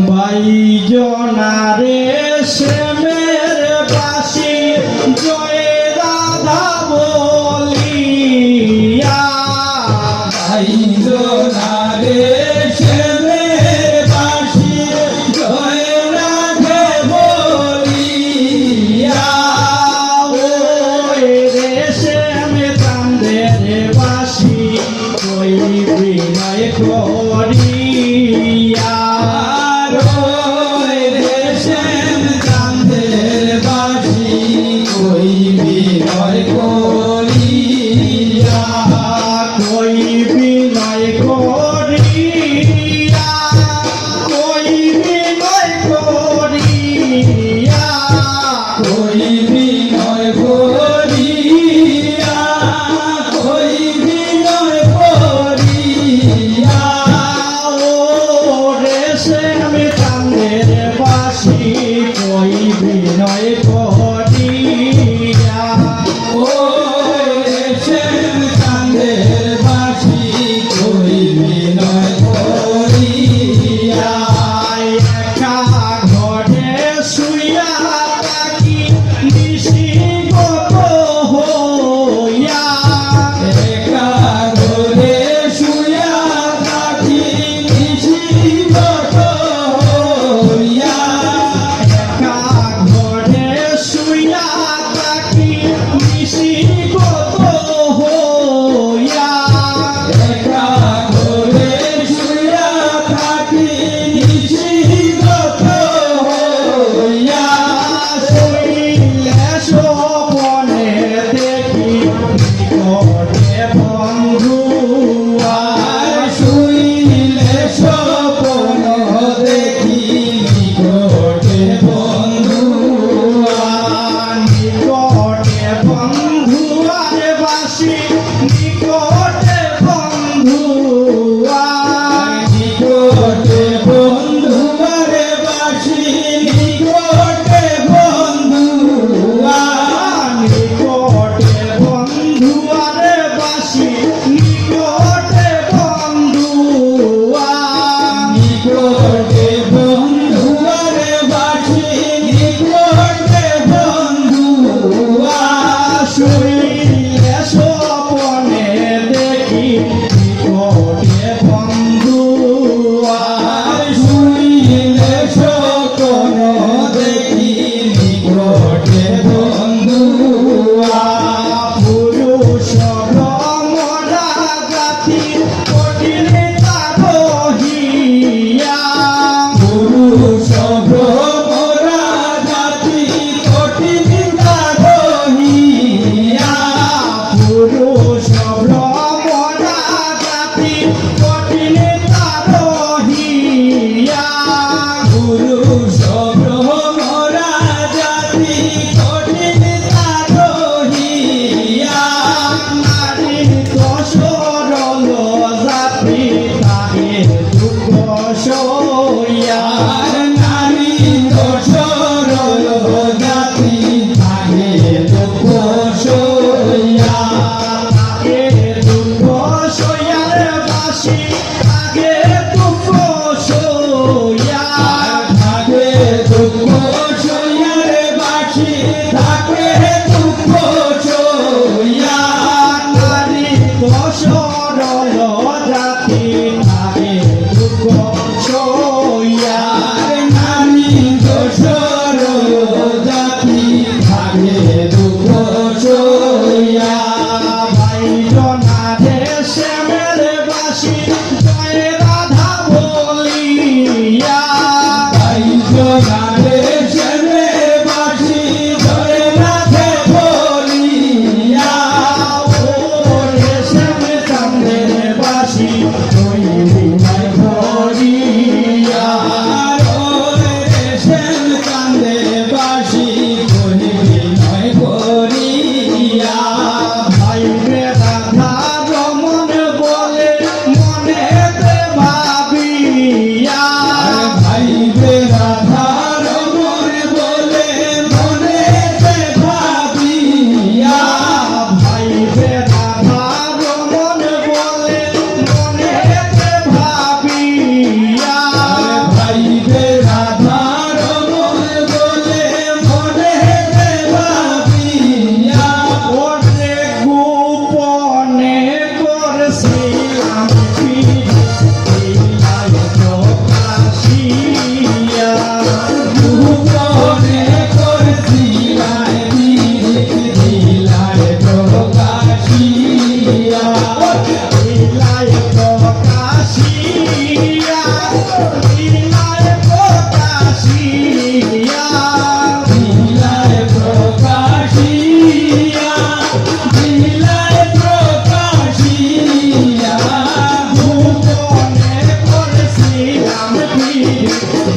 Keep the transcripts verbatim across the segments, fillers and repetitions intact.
বাজনা রে শ্যামের বাঁশি, জয় রাধা বলিয়া। বাজনা রে শ্যামের বাঁশি, জয় রাধা বলিয়া। ওই রে শ্যাম চান্দের বাঁশি, কই বিনয় করিয়া। ওই রে শ্যাম চান্দের বাঁশি, কই বিনয় করিয়া। কই বিনয় করিয়া, কই বিনয় করিয়া। কই বিনয় করিয়া, কই বিনয় করিয়া। ওরে শ্যাম চান্দের বাঁশি, কই বিনয় করিয়া। ওরে শ্যাম চান্দের বাঁশি, কই বিনয় করিয়া। একা ঘরে শুইয়া থাকি নিশি গত হইয়া। একা ঘরে শুইয়া থাকি নিশি গত হইয়া। একা ঘরে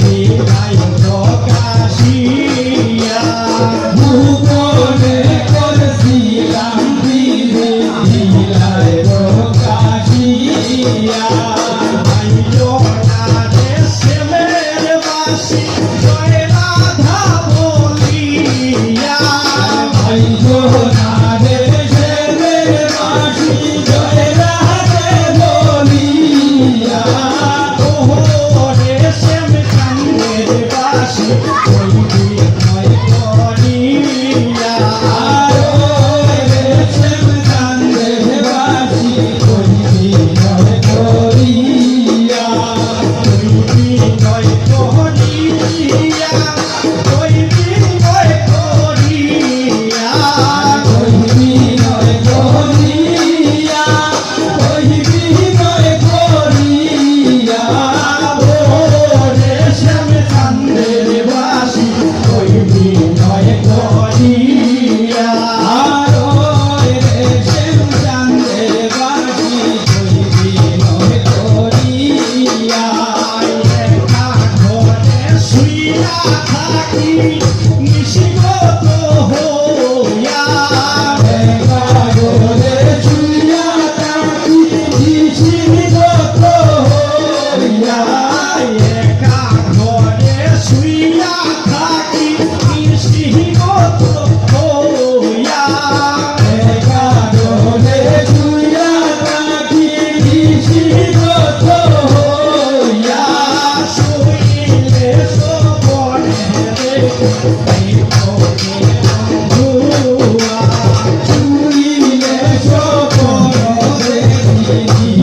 লীলায় প্রকাশিয়া। ভুবনে করছিলাম পিরিত লীলায় প্রকাশিয়া। আইলো না রে শ্যামের বাঁশি, জয় রাধা বলিয়া। আইলো না রে শ্যামের বাঁশি, জয় রাধা বলিয়া। ওরে শ্যাম চান্দের বাঁশি, ওই বিনয় করিয়া। ওরে শ্যাম চান্দের বাঁশি, ওই বিনয় করিয়া। ওই বিনয় করিয়া, ওই বিনয় করিয়া। ওই বিনয় করিয়া। ওই বিনয় করিয়া, ওরে শ্যাম চান্দের বাঁশি, ওই বিনয় করিয়া। আর ওরে শ্যাম চান্দের বাঁশি, ওই বিনয় করিয়া। একা ঘরে শুইয়া থাকি নিশিগত হইয়া। একা ঘরে শুইয়া থাকি নিশিগত হইয়া। একা ঘরে শুইয়া থাকি নিশিগত হইয়া। একা ঘরে শুইয়া থাকি নিশিগত হইয়া। শুইলে স্বপনে দেখি